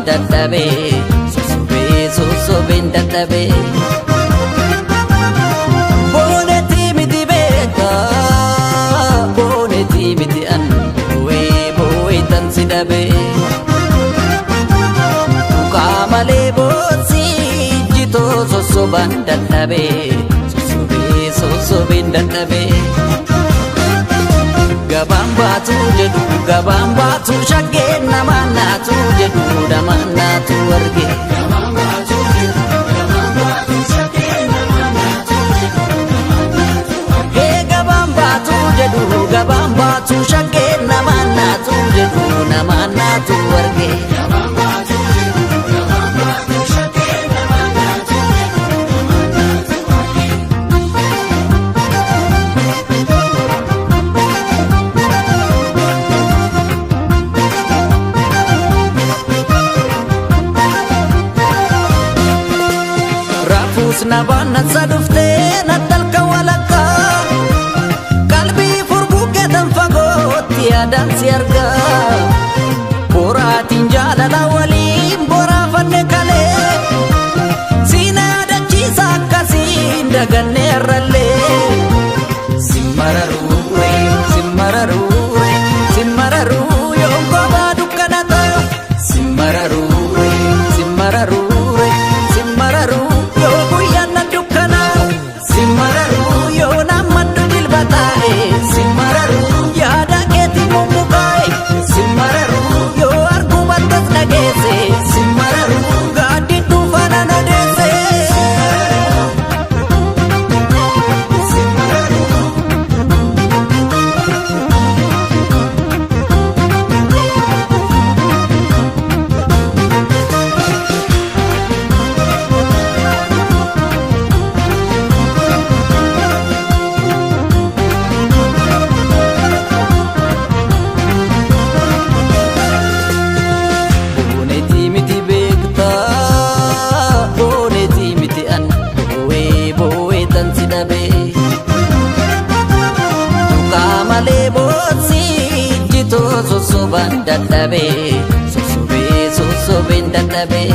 Sossobaan dadhabee, sossobee sossobeen dadhabee. Boonetii miti beekaa, boonetii miti an boo'ee boo'ee tan si dhabee. Tuqaa malee boosii jitoo sossobaan dadhabee, sossobee sossobeen dadhabee. Gabaan baatu jedhu, gabaan baatu shaggeen namaan naatu jedhu, namaan naatu arge. Hee gabaan baatu jedhu, gabaan baatu shaggeen namaan naatu jedhu, namaan naatu arge. Raafuus na baannansa dhuftee nattalka walakkaa, qalbii furguggeetan fagootti yaadaan si argaa. Boraatiin jaalala waliin boraafanne kalee, siin yaadachiisa akkasiin dagannee har'allee. Simmararuure, simmararuure, simmararuu yoon kophaa dukkana ta'u. Simmararuure, simmararuure, simmararuu yoo guyyaan na dukkanaa'u. Simmararuu yoo naammadhu jilba taa'e. Simmararuu yaada keetiin mummukaa'e. Simmararuu yoo arguu battas dhageesse. Simmararuu gaaddidduu faana na deesse. Boonetii miti beektaa, boonetii miti an boo'ee boo'ee tan si dhabee. Tuqaa malee boosii jitoo sossobaan dadhabee, sossobee sossobeen dadhabee.